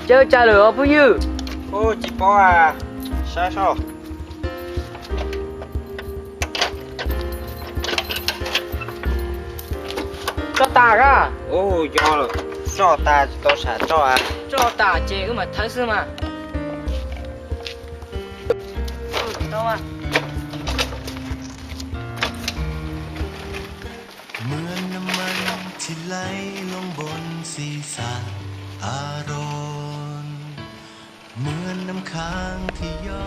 Cawb tsa lawm os phooj ywg. Tsis paub, saib soj. Roj tas kab? Yog, roj tas tsis tau sam roj. Roj tas ces wb mam thawb xwb mas. Mưa năm mặn thì lay lòng bồn xì xa a rôn. Mưa năm khang thì gió.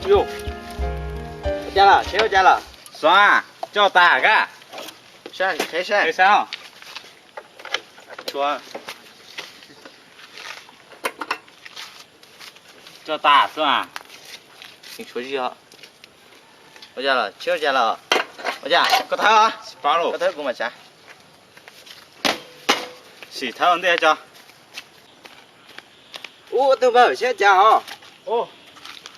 Ua cas lawm, seb ua cas lawm? Xov, roj tas kab? Saib, saib. Roj tas xwb. Ua cas lawm, seb ua cas lawm? Ua cas koj thawb, koj thawb kuv mam saib. Sim thawb ua ntej tso. Ub, tus npawg, seb cas os?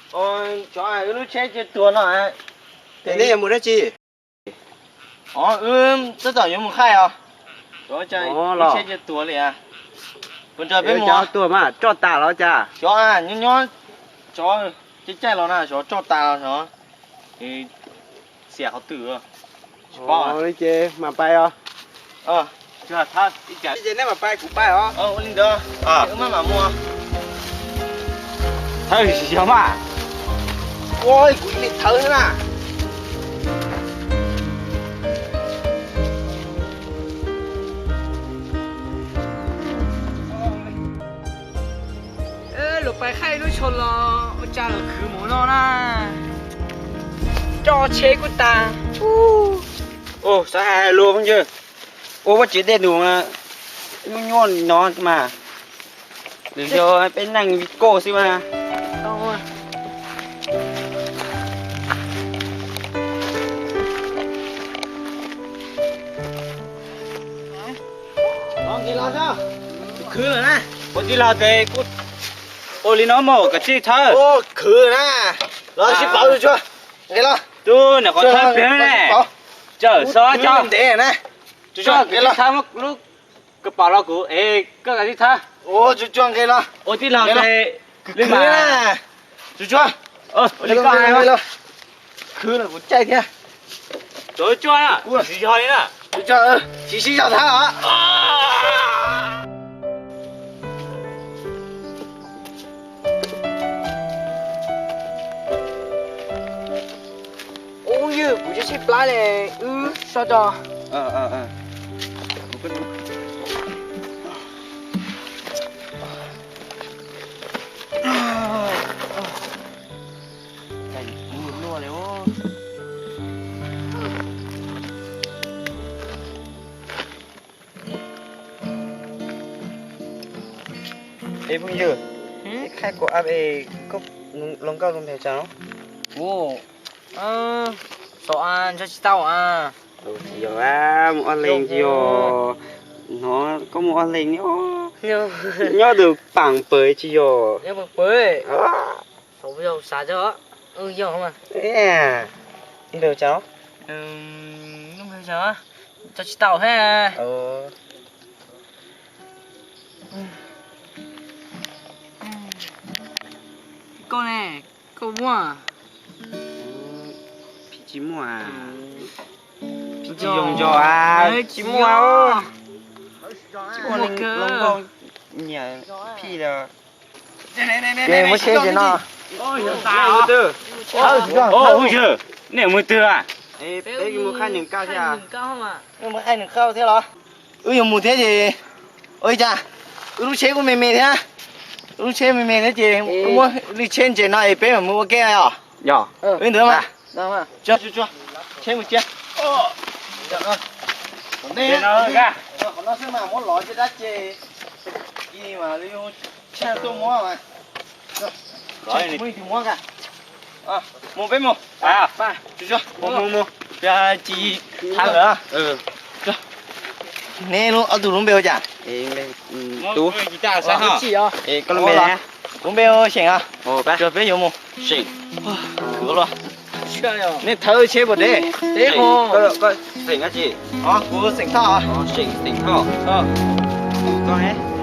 Cov wb lub tsheb cia tuag no. Ces nej yuav mus dab tsi? Wb tab tom yuav mus haij os. Lub tsheb cia tuag li. Puas nrog peb mus? Tuag mas roj tas los cas? Xyov, nyob nyob, xyov caij caij los na, xyov roj tas los xyov xiam qhov twg. Tsis paub li ces mam pais os. Ces nej mam pais kuv pais os. Ua li ntawd, wb maj mam mus. Thawb tsis yog mas. Ua kuv ib me thawb xwb na. Luag pais haij lub tsho los ua cas los khwv mus no na. Roj tsheb kuj tas. Xav hais luag phooj ywg, ua pob tsev dej num nyuaj nyuaj no mas, nws yog peb neeg vij koj xwb mas. Khwv lawm na. Ua tij laug ces kuj ua li no mus kom txij thawb. Khwv na. Los sib pauv tsuag. Nqis los. Tub, niam qhuav thawb pliag ne. Tsawm xov cov ntev na. Tsuag, nqis los. Thawb muab lub kab paus los kuv es koj kom txij thawb. Tsuag, nqis los. Ua tij laug ces khwv na. Tsuag, li koj hais. Khwv los kuv caij thiab. Tsuag, tsis yog li na. Tsis sib zog thawb os. Ub, yog kuv tsis sib plab li, wb so tso. Es phooj ywg, ib qhaib kuv ab es koj hluas nkauj zoo npaum cas? Ub, xav nco tsis tau a. Tsis yog, mus ob leeg tsis yog, hnov koj mus ob leeg nyob tus paam pawg tsis yog. Xav yog xav tso, yog mas. Npaum cas? Nco tsis tau thiab. Koj ne, koj muaj? Phij tsis muaj. Phij tsis zoo nco a. Tsis muaj. Tsis muaj hluas nkauj nyiam phij li. Ces muab tsheb ces no. Phooj ywg, nej mus twg a? Peb mus qhaij nees kaj thiab. Mus qhaij nees kaj thiab los? Wb yuav mus thiab ces, ua li cas, wb lub tsheb kuj me me thiab. Wb lub tsheb me me thiab ces wb muab lub tsheb ntses no es peb mam mus ua ke os. Yog. Wb ntawd mas. Tsheb mus cia. Qhov no xwb mas muab lov caj dab tsi, mas li tshaj tuaj muab mas. Muab tus muab ka. Mus peb mus. Mus mus mus. Tsis thav lawm. Neb ob tug lub npe ua cas? Tub. Koj lub npe? Kuv npe Xeem a. Peb yuav mus. Xeem. Khwv luaj. Nej thawb tsheb puas deb? Deb. Koj xeem dab tsi? Kuv xeem Thoj. Xeem, xeem Thoj. Koj ne?